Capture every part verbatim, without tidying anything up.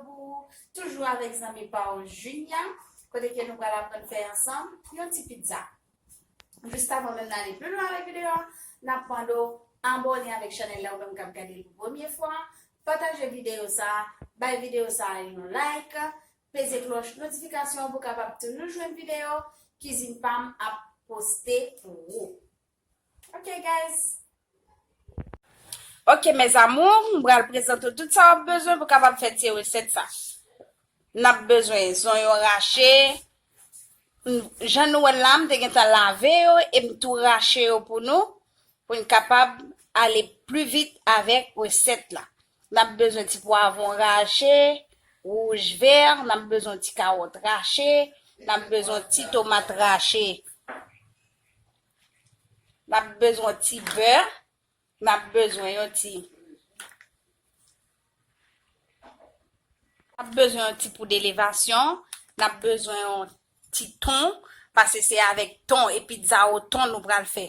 Pou toujou avèk zanmi pa w Junia, kote ke nou pral aprann fè ansanm yon ti pizza. Jis avan menm n ale pi lwen avèk videyo a, n ap mande w abòne avèk chanèl la ou menm k ap gade l pou premye fwa, pataje videyo sa, bay videyo sa yon like, peze klòch notifikasyon pou kapab toujou jwenn videyo kizin pa m ap poste pou ou. Ok, guys. Ok, mes amours, m pral prezante w tout sa w ap bezwen pou kapab fè ti resèt sa. N ap bezwen zonyon rache. Jan nou wè l la, m te gentan lave yo e m tou rache yo pou nou, pou n kapab ale pli vit avèk resèt la. N ap bezwen ti pwavwon rache, wouj, vè, n ap bezwen ti kawòt rache, n ap bezwen ti tomat rache. N ap bezwen ti bè, n ap bezwen yon ti, n ap bezwen yon ti poud elevasyon, n ap bezwen yon ti ton, paske se avèk ton e pizza o ton nou pral fè.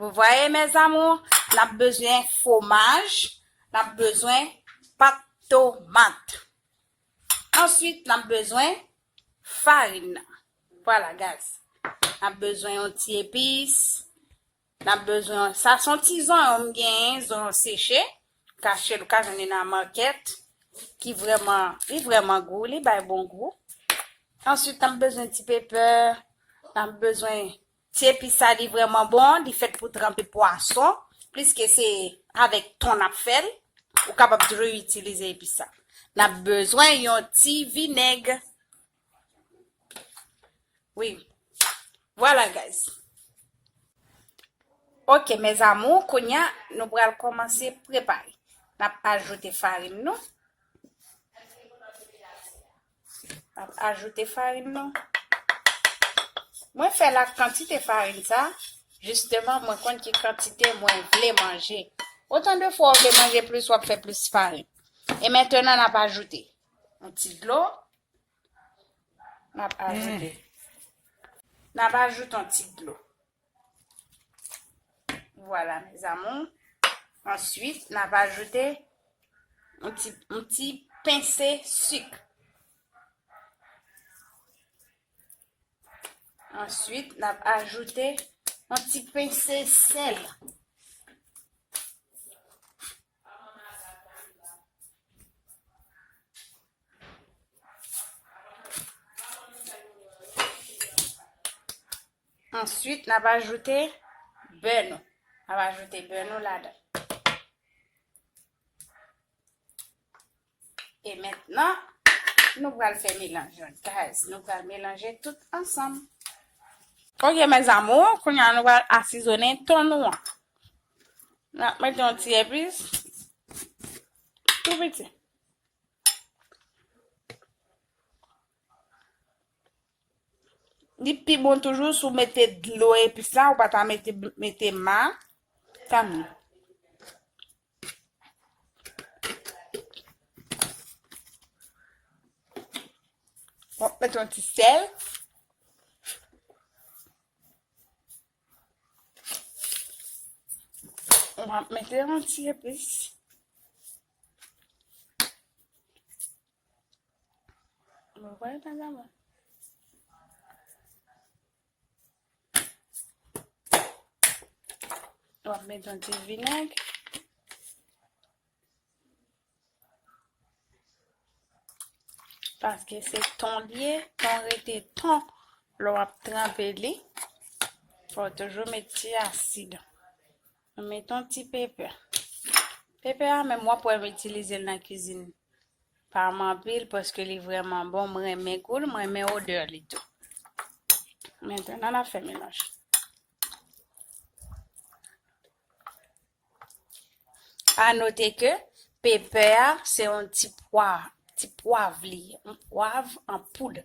Vous voyez, mes amours, n ap bezwen fwomaj, n ap bezwen pat tomat. Answit, n ap bezwen farin nan. Vwala, guys. N ap bezwen yon ti epis. N ap bezwen, sa se yon ti zonyon m genyen, zonyon seche. Kache l, ou ka jwenn li nan makèt, ki vrèman, li vrèman gou, li bay bon gou. Answit, n ap bezwen ti pepè, n ap bezwen ti epis sa, li vrèman bon, li fèt pou tranpe pwason, pliske se avèk ton n ap fè l, ou kapab toujou itilize epis sa. N ap bezwen yon ti vinèg. Wi. Vwala, guys. Ok, mes amours, kounye a, nou pral kòmanse prepare. N ap ajoute farin nou. N ap ajoute farin nou. Mwen fè l ak kantite farin sa, jisteman, mwen konn ki kantite mwen vle manje. Otan de fwa w vle manje plis, w ap fè plis farin. E mentnan, n ap ajoute yon ti dlo. N ap ajoute. N ap ajoute yon ti dlo. Vwala, mes amours. Answit, n ap ajoute yon ti, yon ti pense sik. Answit, n ap ajoute yon ti pense sèl. Answit, n ap ajoute bè nou. N ap ajoute bè nou ladan. E mentnan, nou pral fè melanj lan, guys. Nou pral melanje tout ansanm. Ok, mes amours, kounye a nou pral asizonnen ton nou an. N ap mete yon ti epis tou piti. Li pi bon toujou si w mete dlo epis la, ou pa ta mete, mete ma, tanmi. W ap mete yon ti sèl. W ap mete yon ti epis. Bon, vwala, mes amours. W ap mete yon ti vinèg. Paske se ton li ye, ton rete ton. Lè w ap tranpe li, fò w toujou met ti asid. Nou met yon ti pepè. Pepè a menm, w ap wè m itilize l nan kizin pa m anpil, paske li vrèman bon. M renmen gou l, m renmen odè li tou. Mentnan, n ap fè melanj. A note ke pepè a, se yon ti pwa, ti pwav li ye, yon pwav an poud.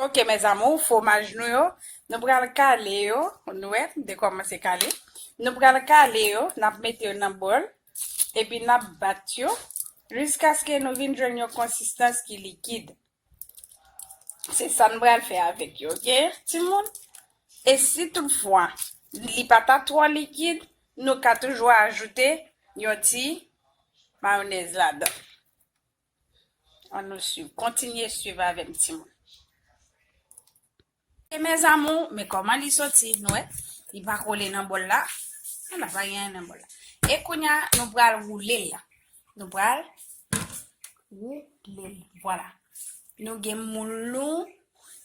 Ok, mes amours, fwomaj nou yo, nou pral kale yo, nou wè, m te kòmanse kale. Nou pral kale yo, n ap mete yo nan bòl, epi n ap bat yo, jiskaske nou vin jwenn yon konsistans ki likid. Se sa n pral fè avèk yo, ok, timoun? E si toutfwa li pa ta twò likid, nou ka toujou ajoute yon ti mayonèz ladan. Ann nou swiv, kontinye swiv avè m, timoun. E mes amours, men kòman li soti, nou wè? Li pa kole nan bòl la. Ala, pa gen anyen nan bòl la. E kounye a, nou pral woule l la. Nou pral woule l. Vwala. Nou gen moul nou.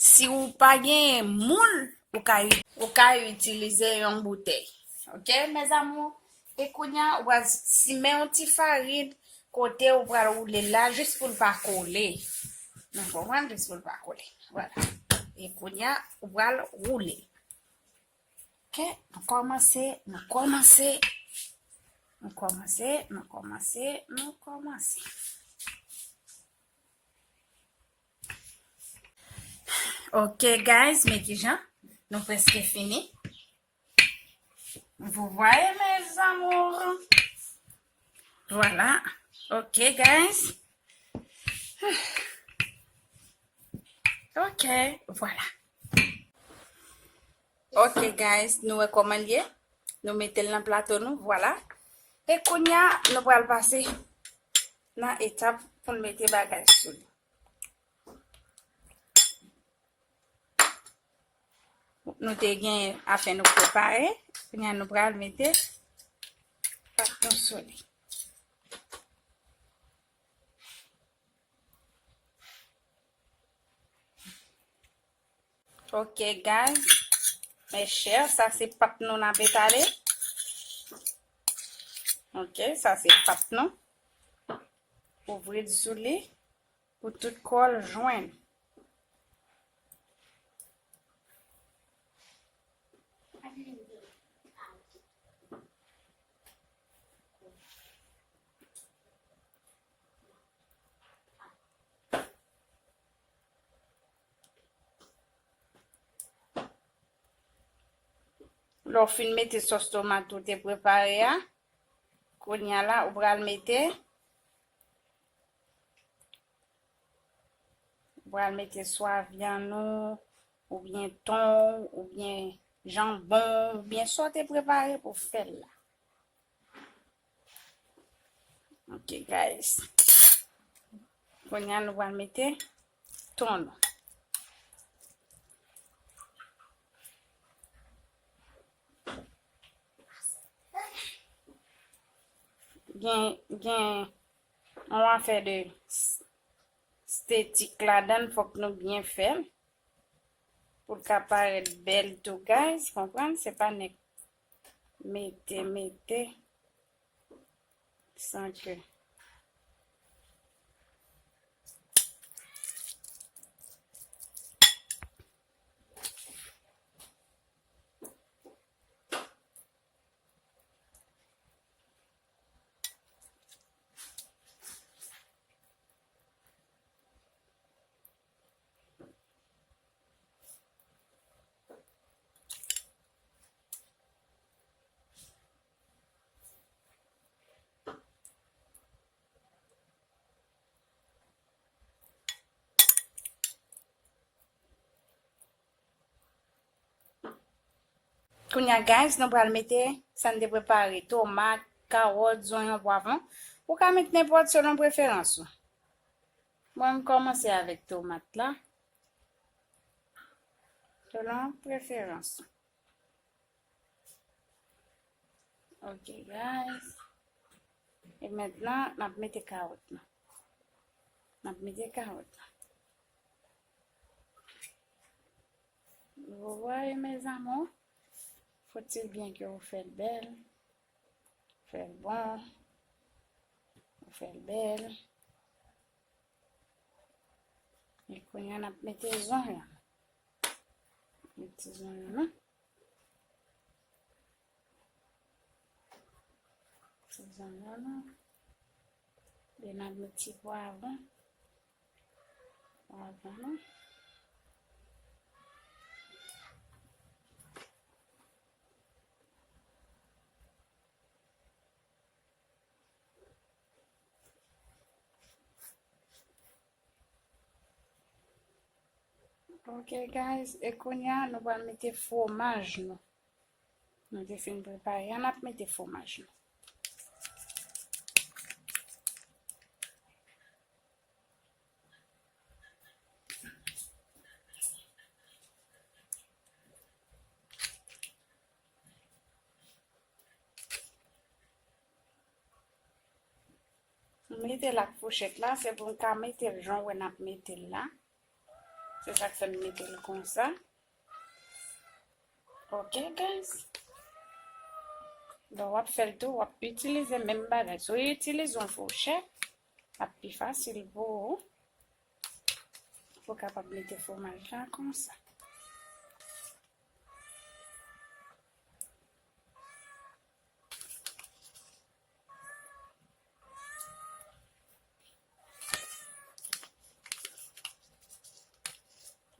Si ou pa gen moul, ou ka, ou ka itilize yon boutèy. Ok, mes amours? E kounye a, ou pral simen yon ti farin kote ou pral woule l la, jis pou l pa kole. Nou konprann? Jis pou l pa kole. Vwala. E kounye a, ou pral woule. Ok, nou kòmanse, nou kòmanse. Nou kòmanse, nou kòmanse, nou kòmanse. Ok, guys, men kijan nou prèske fini. Vous voyez, mes amours? Voilà. Ok, guys. Ok, voilà. Ok, guys, nou wè kòman l ye. Nou mete l nan plato nou, vwala. E kounye a, nou pral pase nan etap pou n mete bagay sou li. Nou te gen afè nou prepare. Kounye a nou pral mete pat nou sou li. Ok, guys. Mes chers, sa se pat nou n ap etale. Ok, sa se pat nou. Ouvri l sou li. Pou tout kò l jwenn. Lè w fin mete sòs tomat ou te prepare a, kounye a la, ou pral mete Ou pral mete swa vyann ou, oubyen ton, oubyen janbon, oubyen sa w te prepare pou fè l la. Ok, guys. Kounye a, nou pral mete ton nou. Gen, gen yon afè de s-, estetik ladan l, fòk nou byen fè l pou l ka parèt bèl tou, guys, konprann? Se pa nèk mete, mete san ke Kounye a, guys, nou pral mete sa n te prepare, tomat, kawòt, zonyon, pwavwon. Ou ka met nenpòt selon preferans ou. Mwen, m kòmanse avèk tomat la. Selon preferans ou. Ok, guys. E mentnan, n ap mete kawòt lan. N ap mete kawòt lan. Vous voyez, mes amours? Faut-il bien que vous faites belle, faire bon, vous faire belle. E kounye a n ap mete zonyon. Mete zonyon, non? Ti zanno nou. Epi n ap met ti pwavwon. Pwavwon nou. Ok, guys, e kounye a, nou pral mete fwomaj nou. Nou te fin prepare a, n ap mete fwomaj nou. Mete l ak fouchèt la, se pou n ka mete l jan w wè n ap mete l la. Se sa k fè m mete l konsa. Ok, guys. Lè w ap fè l tou, w ap itilize menm bagay. Si w itilize yon fouchèt, l ap pi fasil pou ou, pou w kapab mete fwomaj la konsa.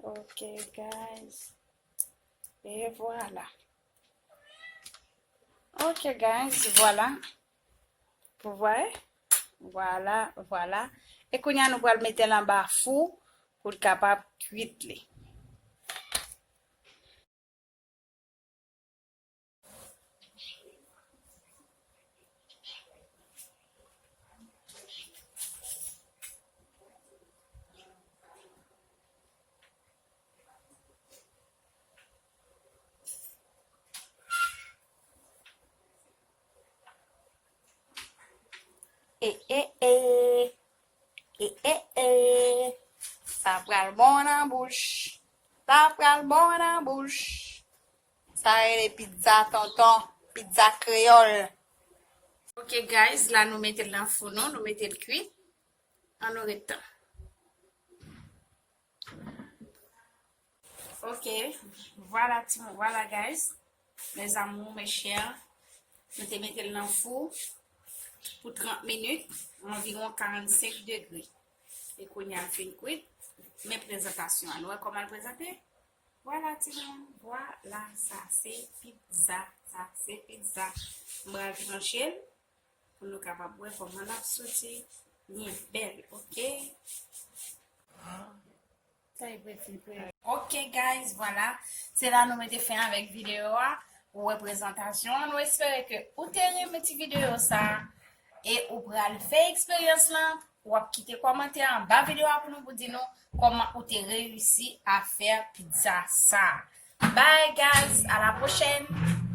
Ok, guys. E vwala. Ok, guys, vwala. Vous voyez? Vwala, vwala. E kounye a, nou pral mete l anba fou pou l kapab kwit li. E, e, e. E, e, e. Sa pral bon nan bouch. Sa pral bon nan bouch. Sa rele pizza tonton, pizza kreyòl. Ok, guys, la nou mete l nan fou nou, nou mete l kwi. Ann nou ret tan. Ok, vwala, timoun, vwala, guys. Mes amours, mes chers, nou te mete l nan fou pou trant minit, anviwon karannsenk degre. E kounye a l fin kwit, men prezantasyon an. Nou wè kòman l prezante? Vwala, timoun, vwala, sa se pizza, sa se pizza. M pral tranche l pou nou kapab wè kòman l ap soti byen bèl, ok? Ok, guys, vwala. Se la nou mete fen avèk videyo a. Ou wè prezantasyon an. Nou espere ke ou te renmen ti videyo sa a. E ou pral fè eksperyans lan. W ap kite kòmantè anba videyo a pou nou, pou di nou kòman ou te reyisi a fè pizza sa a. Bye, guys. À la prochaine.